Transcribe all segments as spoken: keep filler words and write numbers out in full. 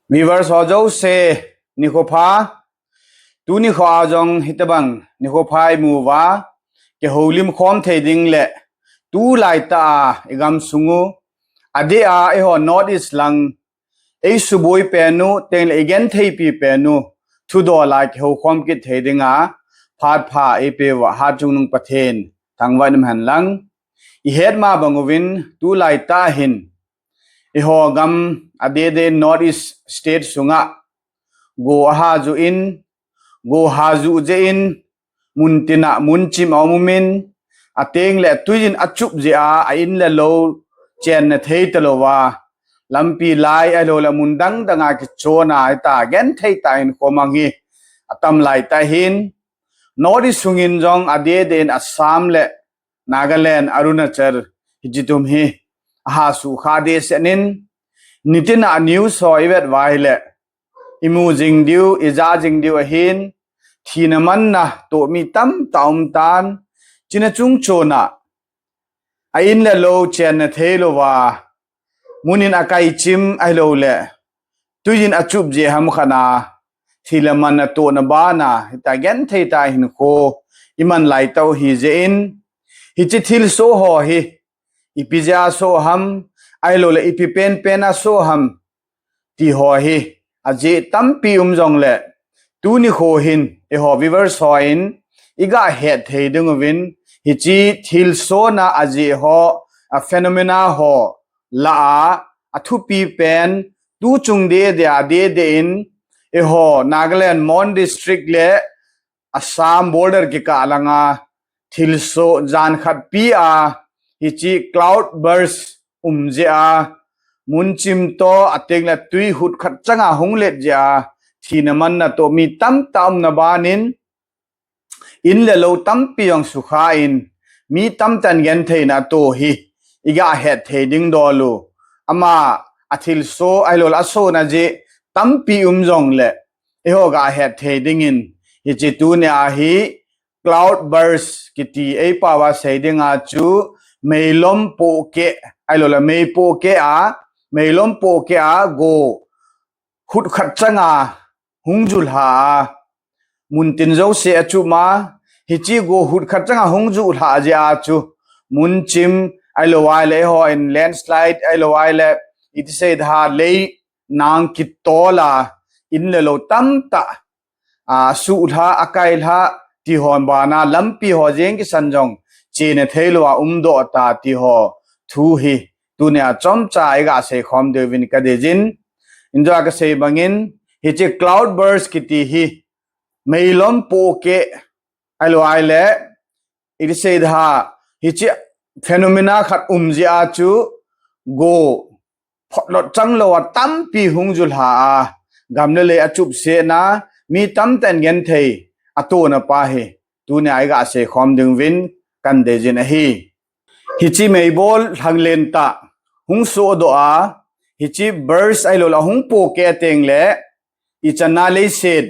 Viewers ho jouse, nikho pha. Tuni kho a jong hitobang nikho pha imu uva, kihoulim khom thei ding le tulai tah a igam sung u, adeh a eiho North East lang eisuboi pen u, teng le igentheipi pen u, thudol a kihoukhom kit thei dinga phat pha eipeh uva Hatchungnung Pathen thangvah in umhen lang. Ihet ma bang uvin tulai tah hin eiho gam adeh deh North East State sunga go aha ju in, go ha ju jeh in, mun tin a mun chim a um um in, ateng le tui in achup jeh a, a in le lou chenna thei talou va, lampi lai ahilou le mun dang dang a kichon a, hita genthei tah in khomang hi atam lai tah hin, North East sung in jong adeh deh in Assam le Nagaland, Arunachal, hiche tum hi aha sukha deh seh in, nitin a news ho ivet uva ahile imu jing diu, ija jing diu ahin, thina manna toh mi tamtah um tan, chuna chungchon a, a in le lou chenna thei lou va, mun in akai chim ahilou le tui in achup jeh ham khat a, thina manna tohna bana, hita genthei tah hinkho iman lai tah u hi jeh in, hiche thilsoh ho hi ipi jeh a soh ham, ahilou le ipi penpen a soh ham, ti ho hi ajeh tampi um jong le, tuni kho hin eiho viewers ho in iga het thei ding uvin, hiche thilsoh na ajeh ho, a phenomena ho lah a, athupi pen, tu chung deh deh a deh deh in, eiho Nagaland Mon District le Assam border kikah langa thilsoh jan khat pi a, hiche cloud burst um jeh a, mun chim toh ateng le tui hut khat chang a hung let jeh a, thina manna toh mi tamtah umna ban in, in le lou tampi jong sukha in, mi tamtah in genthei na toh hi iga het thei ding dol u. Ama athilsoh ahilou le asoh na jeh tampi um jong le, eiho ga het thei ding in, hiche tuni a hi cloud burst kiti eipao a sei ding a chu, meilom pohkeh, ahilou le mei pohkeh a, meilom pohkeh a go hut khat chang a hung ju lha a, mun tin jouse achup ma, hiche go hut khat chang a hung ju lha jeh a chu, mun chim ahilou ahile eiho in landslide ahilou ahile iti sei da ha lei nang kitol a, in le lou tamtah, a, suh lha, akai lha, ti ho bana lampi ho jeng kisan jong chena thei lou a umdoh ta ti ho thu hi, tuni a chomcha iga sei khom diu vin ka deijin, in jong ka sei bang in, hiche cloud burst kiti hi, meilom pohkeh, ahilou ahile, iti sei da ha, hiche phenomena khat um jeh a chu, go photlot chang lou a tampi hung ju lha a, gam le lei achup seh na, mi tamtah in genthei atoh na pa hi, tuni a iga sei khom ding vin kan deijin ahi. Hiche meibol lhanglen tah hung sohdoh a, hiche burst ahilou le hung pohkeh teng le, ichan a leiset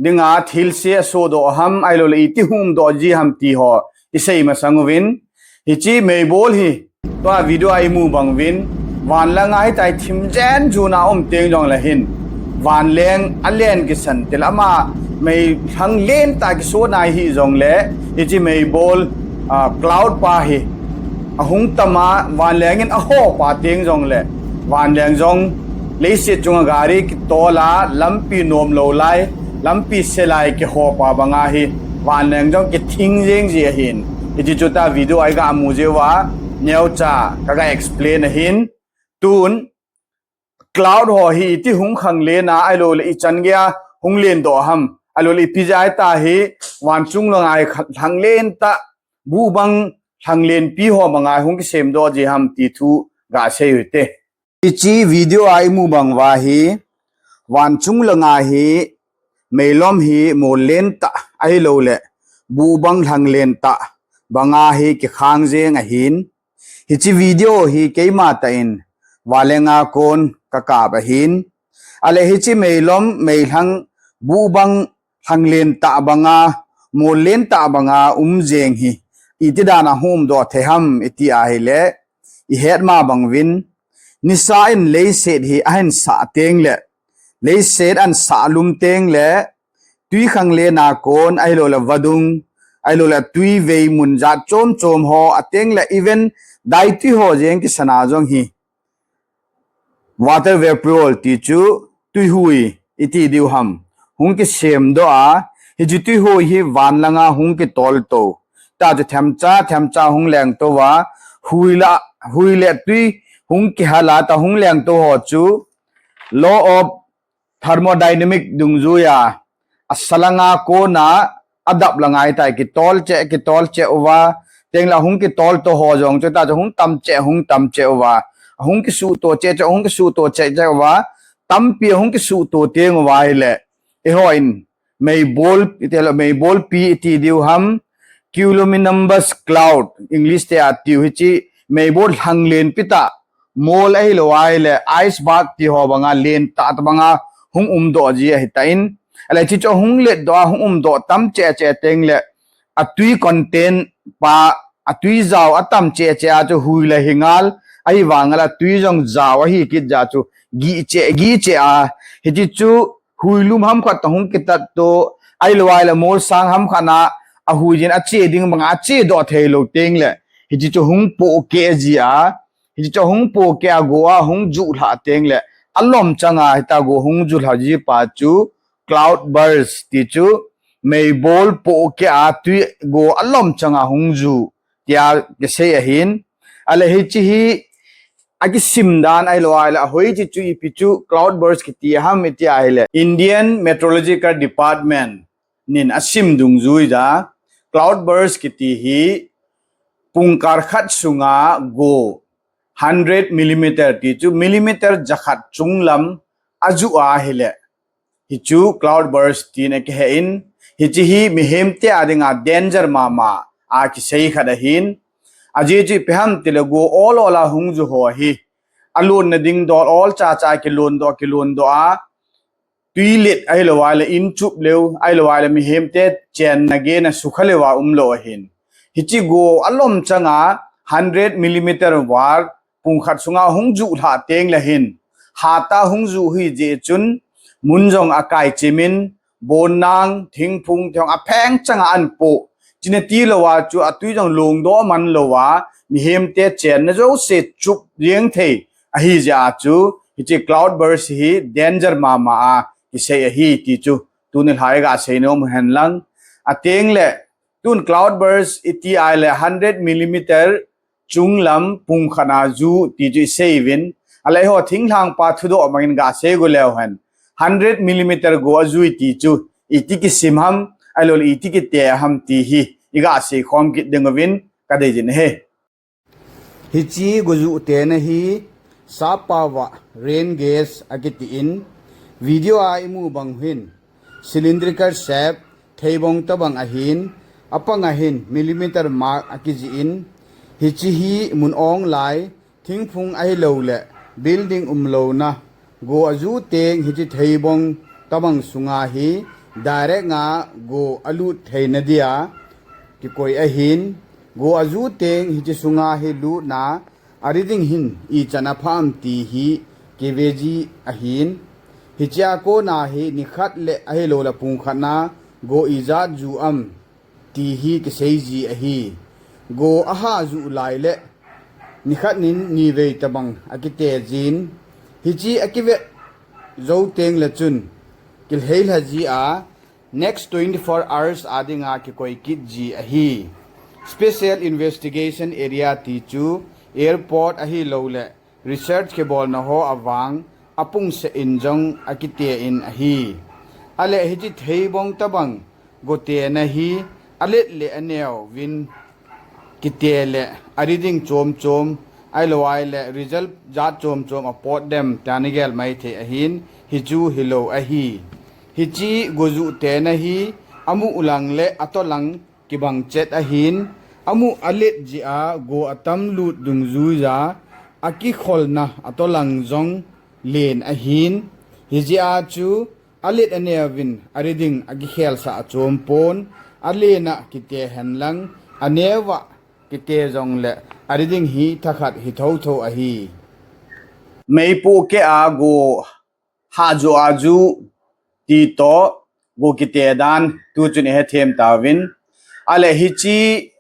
dinga thilse asohdoh ham, ahilou le iti hung umdoh ji ham ti ho isei masang uvin, hiche meibol hi tua video a imu bang uvin, van langa hitia thim jen jun a um teng jong le hin, vanleng alen kisan til ama mei lhanglen tah kisoh na hi jong le, hiche meibol, a, cloud pa hi ahung tam a, vanleng in aho pa teng jong le, vanleng jong leiset chunga gari kitol a, lampi nom lou lai, lampi se lai kiho pa banga hi, vanleng jong kithing jeng ji ahin. Hiche chu ta video a iga mu jeh uva, neocha kaga explain ahin. Tun, cloud ho hi iti hung khanglen a, ahilou le ichan gei a hung lendoh ham, ahilou le ipi jeh a hita hi, van chung langa hi khat lhanglen tah, buh bang lhanglen pi ho banga hung kisemdoh ji ham ti thu ga sei u hite. Hiche video a imu bang uva hi, van chung langa hi meilom hi mol len tah ahilou le buh bang lhanglen tah banga hi kikhang jeng ahin. Hiche video hi keima tah in vanleng a kon kakap ahin. Ahile hiche meilom, meilhang, buh bang lhanglen tah banga, mol len tah banga um jeng hi iti dan a hung umdoh thei ham iti ahile, ihet ma bang uvin, nisa in leiset hi ahin sah teng le, Leiset an sah lum teng le, tui khang le na kon, ahilou le vadung, ahilou le tui vei mun jat chom chom ho, ateng le even dai tui ho jeng kisana jong hi. Water vapour ti chu tui hui iti diu ham. Hung kisem doh a, hichu tui hui hi van langa hung kitol to. Ta chu themcha, themcha hung leng to va, hui la, hui le tui hung kihal a ta hung leng to ho chu law of thermodynamic dungjuia, a salanga kona adap la ngai tai, kitol che, kitol che uva, teng la hung kitol to ho jong chu ta chu hung tam che, hung tam che uva, hung kisu to che che, hung kisu to che che uva, tampi hung kisu to teng uva hile, eiho in meibol, iti lo, meibolpi iti diu ham, cumulonimbus cloud, English te a tiu hichi, meibol hang len pita, mol ahilou ahile, ice berg ti ho banga, len tah tah banga, hung um doh ji ahi tan. Ale chi chu hung let doh a, hung um doh tam che che teng le, a tui content pa, a tui jao a tam che che a chu hui le hi ngal, ahi vang la tui jong jao ahi kit ja chu, gi che, gi che a, hichi chu, hui lum ham khat ta hung kitat to, ahilou ahile mol sang ham khat na, a hui jin a che ding banga a che doh thei lou teng le, hichi chu hung po ke ji a, hichi chu hung po ke a go a hung ju lha teng le, alom changa hita go hung ju lha ji pa chu cloud burst ti chu meibol po ke a tui go alom changa hung ju tia kisei ahin. Ale hichi hi akisim dan ahilou ahile, ahoi chi chu ipi chu cloud burst kiti ham iti ahile, Indian Meteorological Department nin asim dungjui ja, cloud burst kiti hi pungkar khat sunga go hundred millimeter ti chu millimeter jakhat chunglam aju ahile, hichu cloud burst tin akihe in, hichi hi mihem te a dinga danger mama a kisei khat ahin. Ajeh chu ipi ham tile go ol ol a hung ju ho hi, alon na ding dol ol cha cha kilon doh, kilon doh a, tui let ahilou ahile in chup leu, ahilou ahile mihem te chenna gena sukha leu a um lou ahin. Hichi go alom changa hundred millimeter var pungkhat sunga hung ju lha teng le hin, hata hung ju hi jeh chun mun jong akai chimin, bon nang, thingphung te hong apheng changa an po. China ti lou a chu atui jong long doh man lou a, mihem te chenna jouse chup jeng thei ahi jeh a chu, hichi cloud burst hi danger mama a kisei ahi ti chu tuni lhai ga sei nom hen lang. Ateng le, tun cloud burst iti ahile hundred millimeter chunglam pungkhat na ju ti chu isei uvin. Ale ho thinglhang pa thudoh mangin ga sei go leu hen. Hundred millimeter go ajui ti chu iti kisim ham, ahilou le iti kite ham ti hi iga sei khom kit ding uvin kadei jin ahi. Hichi go ju tena hi sappao va rain gas akiti in, video a imu bang hin cylindrical shape, theibong tabang ahin, apang ahin millimeter mark akiji in, hichi hi mun ong lai, thingphung ahilou le building umlouna go aju teng hichi theibong tabang sunga hi direct nga go alut theina dia kikoi ahin, go aju teng hichi sunga hi lutna ariding hin ichan apha am ti hi kiveji ahin. Hichia kona hi nikhat le ahilou le pungkhat na go ijat ju am ti hi kiseiji ahi. Go aha ju lai le nikhat nin nivei tabang akite jin. Hichi akivet jou teng le chun kilhei lha ji a, next twenty-four hours a dinga kikoi kit ji ahi. Special Investigation Area ti chu airport ahilou le research kibolna ho avang apung se in jong akite in ahi. Ale hichi theibong tabang go tena hi alet le aneo vin kite le ariding chom chom, ahilou ahile result jat chom chom apot dem tani gel mai thei ahin, hichu hilou ahi. Hichi go ju tena hi amu lang le atolang kibang chet ahin, amu alet ji a go atam lut dungjui ja, akikholna atolang jong len ahin, hiji a chu alet aneo vin ariding akikhel sa achom pon, alena kite hen lang, aneo va kite jong le ariding hi thakhat hi thotho ahi. Meipoh ke a go haju aju ti toh go kite dan tu chun ihe them tauvin. Ale hiche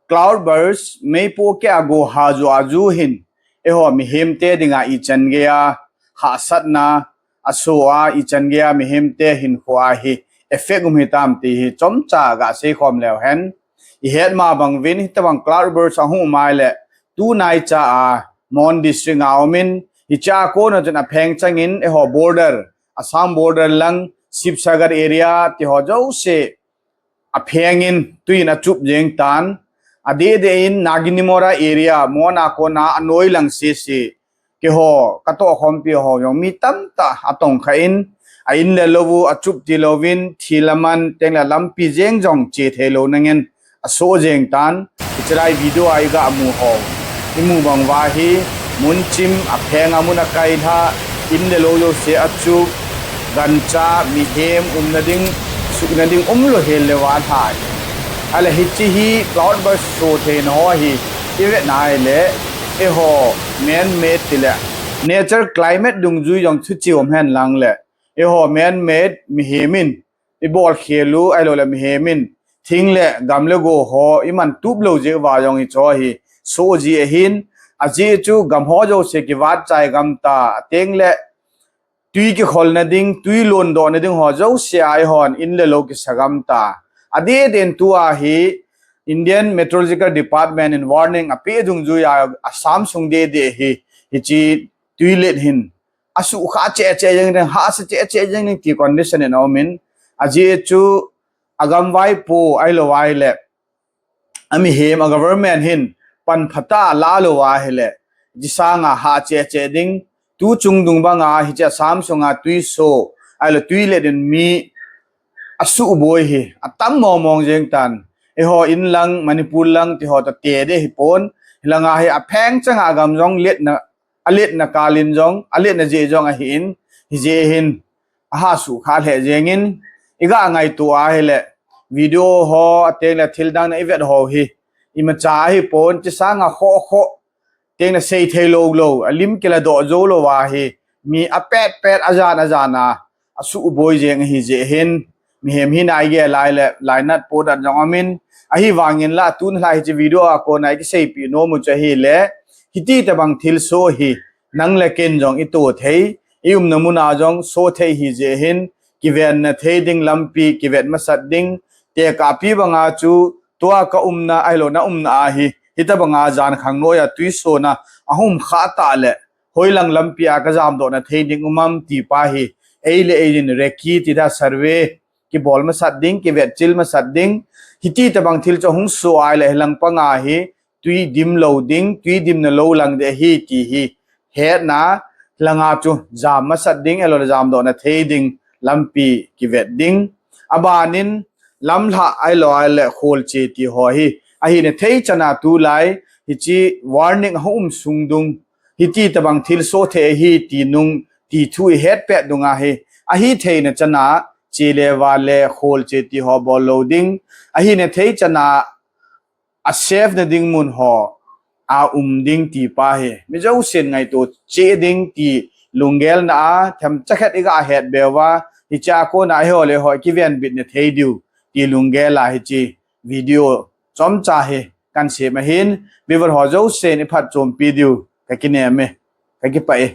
cloudburst, meipohkeh a go haju aju hin, eiho mihemte dinga ichan geiya hahsatna asoh a, ichan geiya mihemte hinkhoa hi effect um hitam ti hi chomcha gasei khom leu hen. Ihet ma bang uvin, hitobang cloudburst ahung um ahile, tunaicha a Mon District a umin, hichea kona chun apheng changin eiho border, Assam border lang, Sibsagar area tiho jouse aphengin tuiyin achup jeng tan. Adeh deh in Naginimora area, Mon a kona anoi lang sese, keiho katoh khompi ho jong mi tamtah atongkha in, a in le lou u achup tilouvin, thil aman, tengle lampi jeng jong che theilouna ngen asoh jeng tan. Hiche lai video a iga mu ho, imu bang uva hi, mun chim, apheng a mun akailha, in le lou jouse achup, gancha, mihem umna ding, suhna ding umlou hel le uva lha. Ale hiche hi cloudburst soh theina ho hi ivet na ahile, eiho man-made tile nature climate dungjui jong thucheh um hen lang le, eiho man-made mihem in ibol khel u ahiloule mihem in thing le gam le go ho iman tup lou jeh uva jong hicheho hi soh ji ahin, ajeh chu gam ho jouse kivat chai gam ta, tengle twi kikholna ding, twi londohna ding ho jouse a eihon in le lou kisa gam ta. Adeh deh in tua hi Indian Meteorological Department in warning apeh dungjui a Assam sung deh deh hi, hiche twi let hin asuhkhah cheh cheh jeng ding, hahsa cheh cheh jeng ding ti condition in aumin, ajeh chu agam vaipo ahilou ahile, amihem a government hin pan phatah a la lou ahile, hiche sanga hah cheh cheh ding, tu chung dung banga hiche Assam sunga twi soh, ahilou twi let in mi asuhboi hi atam mong mong jeng tan. Eiho in lang, Manipur lang tiho toh te deh hipon, hilanga hi apheng changa agam jong letna, aletna kal in jong, aletna jeh jong ahin, hijeh hin aha suhkhah lheh jengin, iga ngaito ahile, video ho, atengle thil dang na ivet ho hi imacha ahipon, hiche sanga khoh khoh, tengle sei thei lou lou, alim kiladoh jou lou a hi, mi apet pet, ajan ajan a asuhboi jeng ahijeh hin, mihem hina igel ahile lainat pohnat jong aumin, ahivangin la tun lha hiche video a kona ikiseipeh nom u chu ahile, hiti tobang thilsoh hi nang le ken jong ito thei, iumna muna jong soh thei ahijeh hin, kivenna thei ding lampi kivet masat ding, tekahpi banga chu tua kaumna ahiloule naumna a hi, hitobanga jankhang noiya twi sohna ahung um khah tah le, hoilang lampi a kajamdohna thei ding um am ti pa hi, ei le ei in recce ti da survey kibol masat ding, kivetchil masat ding, hiti tobang thil chu ahung soh ahile hilang panga hi twi dim lou ding, twi dimna lou lang ding ahi ti hi hetna, hilanga chu jam masat ding, ahiloule jamdohna thei ding lampi kivet ding. Abanin lamlhah ahilou ahile kholche tiho hi, ahina thei chana tulai hiche warning ahung um sung dung, hiti tobang thilsoh thei ahi ti nung, ti thu ihet pet dunga hi, ahitheina chana che le vale kholche tiho bol lou ding, ahina thei chana a safe na ding mun ho a um ding ti pa hi, mi jousen ngaito cheh ding ti lunggelna a themcha khat iga het beuva, hichea kona eiho le eiho kivenbitna thei diu ti lunggel a hiche video chomcha hi kahin sem ahin, viewer ho jousen iphatchompi diu kakinem e, kakipah e.